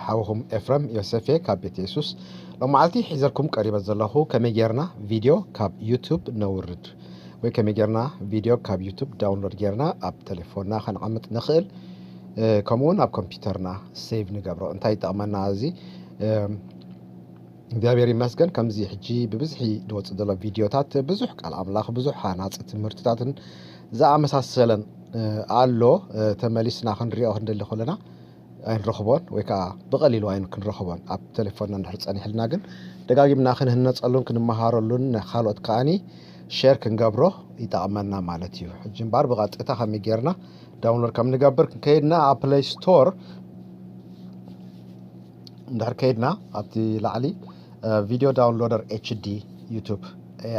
ሓውኹም ኤፍረም ዮሴፍ እየ ካብ ቤት የሱስ። ሎመዓልቲ ሒዘልኩም ቀሪበ ዘለኹ ከመይ ጌርና ቪድዮ ካብ ዩቱብ ነውርድ ወይ ከመይ ጌርና ቪድዮ ካብ ዩቱብ ዳውንሎድ ጌርና ኣብ ቴሌፎንና ከነቐምጥ ንኽእል፣ ከምኡውን ኣብ ኮምፒውተርና ሴቭ ንገብሮ። እንታይ ይጠቕመና እዚ? እግዚኣብሔር ይመስገን፣ ከምዚ ሕጂ ብብዝሒ ዝወፅእ ዘሎ ቪድዮታት ብዙሕ ቃል ኣምላኽ፣ ብዙሕ ሃናፂ ትምህርትታትን ዝኣመሳሰለን ኣሎ። ተመሊስና ክንሪኦ ክንደሊ ከለና ኣይንረኽቦን፣ ወይ ከዓ ብቐሊሉ ኣይን ክንረኽቦን። ኣብ ቴሌፎንና እንድሕር ጸኒሕልና ግን ደጋጊምና ክንህነጸሉን ክንመሃረሉን፣ ካልኦት ከኣኒ ሼር ክንገብሮ ይጠቕመና ማለት እዩ። ሕጂ እምበኣር ብቐጥታ ከመይ ጌርና ዳውንሎድ ከም ንገብር ከይድና ኣብ ፕሌይ ስቶር እንድሕር ከይድና ኣብቲ ላዕሊ ቪድዮ ዳውንሎደር ኤች ዲ ዩቱብ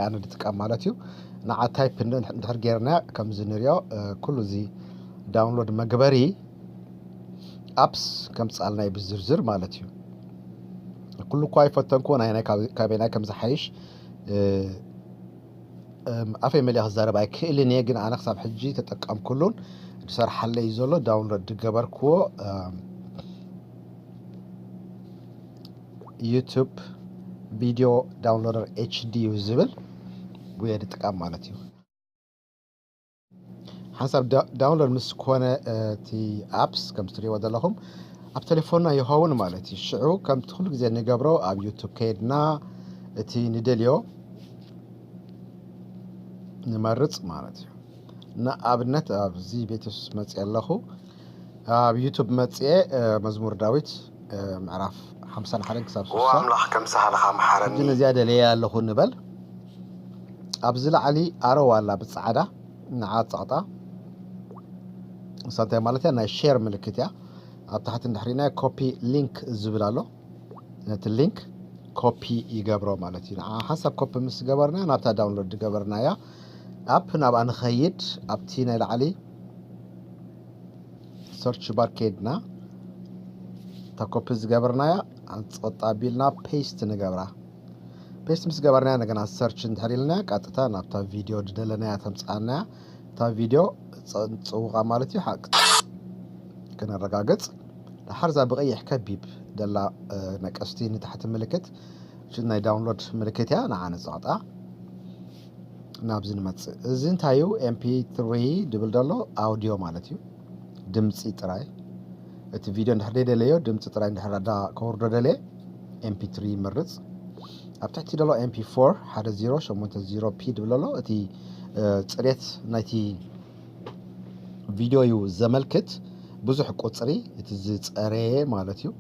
ኣነ ዝጥቀም ማለት እዩ። ንዓ ታይፕ እንድሕር ጌርና ከምዚ ንሪኦ ኩሉ እዚ ዳውንሎድ መግበሪ ኣፕስ ከምፅኣልና እዩ ብዝርዝር ማለት እዩ። ኩሉ እኳ ኣይፈተንኩዎ ናይ ካበይናይ ከም ዝሓይሽ ኣፈይ መሊኣ ክዛረብ ኣይክእልን እየ፣ ግን ኣነ ክሳብ ሕጂ ተጠቀምኩሉን ዝሰርሓለይ ዘሎ ዳውንሎድ ዝገበርክዎ ዩቱብ ቪድዮ ዳውንሎደር ኤች ዲ ዩ ዝብል ጉየ ዝጥቀም ማለት እዩ። ሓንሳብ ዳውንሎድ ምስ ኮነ እቲ ኣፕስ ከም ትሪእዎ ዘለኹም ኣብ ቴሌፎንና ይኸውን ማለት እዩ። ሽዑ ከምቲ ኩሉ ግዜ ንገብሮ ኣብ ዩቱብ ከይድና እቲ ንደልዮ ንመርፅ ማለት እዩ። ንኣብነት ኣብዚ ቤት የሱስ መፅየ ኣለኹ። ኣብ ዩቱብ መፅየ መዝሙር ዳዊት ምዕራፍ ሓምሳን ሓደን ክሳብ ሱሳ ኣምላኽ ከም ሳህልኻ መሓረኒ። ሕጂ ነዚኣ ደለየ ኣለኹ ንበል። ኣብዚ ላዕሊ ኣረዋ ኣላ ብፃዕዳ፣ ንዓ ጸቕጣ። እሳ እንታይ ማለት እያ? ናይ ሼር ምልክት እያ። ኣብ ታሕቲ እንድሕሪና ኮፒ ሊንክ ዝብል ኣሎ። ነቲ ሊንክ ኮፒ ይገብሮ ማለት እዩ። ንዓ ሓንሳብ ኮፒ ምስ ገበርና ናብታ ዳውንሎድ ዝገበርናያ ኣፕ ናብኣ ንኸይድ። ኣብቲ ናይ ላዕሊ ሰርች ባር ከይድና እታ ኮፒ ዝገበርናያ ኣንጸጥ ኣቢልና ፔስት ንገብራ። ፔስት ምስ ገበርናያ እንደገና ሰርች እንድሕር ኢልና ቀጥታ ናብታ ቪድዮ ዝደለናያ ተምጽኣናያ። እታ ቪድዮ ጽውቓ ማለት እዩ። ሓቅ ክነረጋግጽ። ድሓር እዛ ብቐይሕ ከቢብ ደላ ነቀስቲ ንታሕቲ ምልክት ናይ ዳውንሎድ ምልክት እያ። ንዓ ንጸቕጣ ናብዚ ንመጽእ። እዚ እንታይ እዩ? ኤምፒ ትሪ ድብል ደሎ ኣውዲዮ ማለት እዩ። ድምፂ ጥራይ። እቲ ቪድዮ እንድሕር ደለዮ ድምፂ ጥራይ እንድሕር ኣዳ ከወርዶ ደለ ኤምፒ ትሪ ይመርፅ። ኣብ ትሕቲ ደሎ ኤምፒ ፎር ሓደ ዜሮ ሸሞንተ ዜሮ ፒ ድብል ኣሎ። እቲ ጽሬት ናይቲ ቪድዮ እዩ ዘመልክት። ብዙሕ ቁፅሪ እቲ ዝፀረየ ማለት እዩ።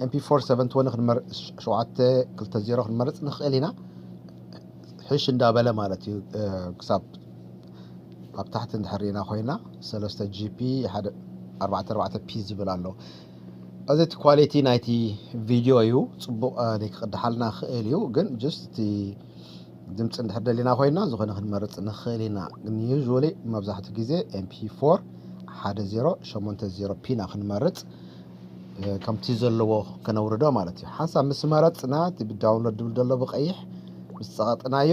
ኤምፒ ፎር ሰቨን ትወኒ ሸውዓተ ክልተ ዜሮ ክንመርፅ ንኽእል ኢና። ሕሽ እንዳበለ ማለት እዩ። ክሳብ ኣብ ታሕቲ እንድሕር ኢና ኮይና ሰለስተ ጂፒ ሓደ ኣርባዕተ ኣርባዕተ ፒ ዝብል ኣሎ። እዚ እቲ ኳሊቲ ናይቲ ቪድዮ እዩ። ፅቡቕ ክቕድሓልና ክእል እዩ፣ ግን ጅስት እቲ ድምፂ እንድሕር ደሊና ኮይና ዝኾነ ክንመርፅ ንኽእል ኢና። ግን ዩዝሊ መብዛሕትኡ ግዜ ኤምፒ ፎር ሓደ ዜሮ ሸሞንተ ዜሮ ፒ ኢና ክንመርፅ። ከምቲ ዘለዎ ከነውርዶ ማለት እዩ። ሓንሳብ ምስ መረፅና እቲ ብዳውንሎድ ድብል ዘሎ ብቐይሕ ምስ ፀቐጥናዮ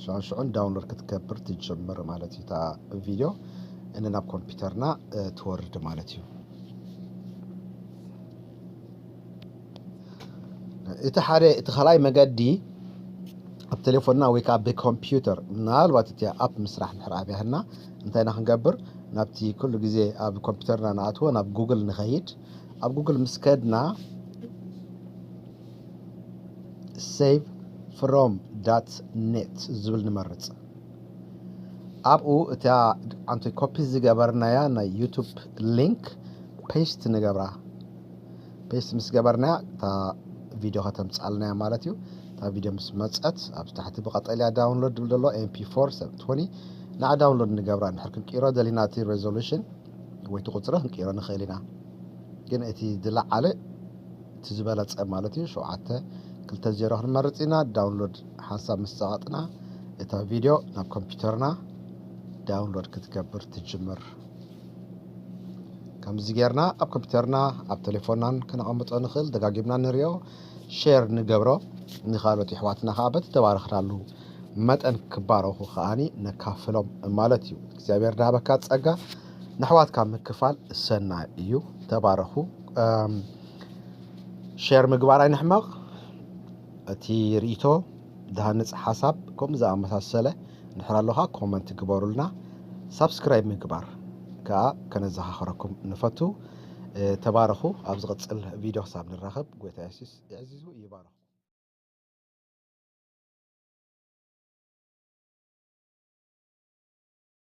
ሽዑን ሽዑን ዳውንሎድ ክትገብር ትጀምር ማለት እዩ። እታ ቪድዮ እነ ናብ ኮምፒውተርና ትወርድ ማለት እዩ። እቲ ሓደ እቲ ካልኣይ መገዲ ኣብ ቴሌፎንና ወይ ከዓ ብኮምፒውተር ምናልባት እቲ ኣፕ ምስራሕ እንድሕር ኣብያህና እንታይ ኢና ክንገብር? ናብቲ ኩሉ ግዜ ኣብ ኮምፒውተርና ንኣትዎ ናብ ጉግል ንኸይድ። ኣብ ጉግል ምስ ከድና ሴቭ ፍሮም ዳት ኔት ዝብል ንመርፅ። ኣብኡ እታ ዓንቶይ ኮፒ ዝገበርናያ ናይ ዩቱብ ሊንክ ፔስት ንገብራ። ፔስት ምስ ገበርናያ እታ ቪድዮ ከተምፅኣልና እያ ማለት እዩ። እታ ቪድዮ ምስ መፀት ኣብ ታሕቲ ብቐጠልያ ዳውንሎድ ዝብል ዘሎ ኤምፒ ፎር ሰብ ትወኒ ንዓ ዳውንሎድ ንገብራ። እንድሕር ክንቅይሮ ደሊና እቲ ሬዞሉሽን ወይ እቲ ቁፅሪ ክንቅይሮ ንኽእል ኢና። ግን እቲ ዝለዓለ እቲ ዝበለፀ ማለት እዩ ሸውዓተ ክልተ ዜሮ ክንመርፅ ኢና። ዳውንሎድ ሓንሳብ ምስ ፀቐጥና እታ ቪድዮ ናብ ኮምፒውተርና ዳውንሎድ ክትገብር ትጅምር። ከምዚ ጌርና ኣብ ኮምፒውተርና ኣብ ቴሌፎንናን ከነቐምጦ ንኽእል። ደጋጊምና ንሪኦ፣ ሼር ንገብሮ፣ ንኻልኦት የሕዋትና ከዓ በቲ ተባረኽናሉ መጠን ክባረኹ ከዓኒ ነካፍሎም ማለት እዩ። እግዚኣብሔር ዝሃበካ ጸጋ ንኣሕዋትካ ምክፋል ሰናይ እዩ። ተባረኹ። ሸር ምግባር ኣይንሕመቕ። እቲ ርእይቶ፣ ዝሃንጽ ሓሳብ፣ ከምኡ ዝኣመሳሰለ እንድሕር ኣሎኻ ኮመንት ግበሩልና። ሳብስክራይብ ምግባር ከኣ ከነዘኻኽረኩም ንፈቱ። ተባረኹ። ኣብ ዝቕጽል ቪድዮ ክሳብ ንራኸብ፣ ጎይታ የሱስ የዕዚዙ ይባርኹ።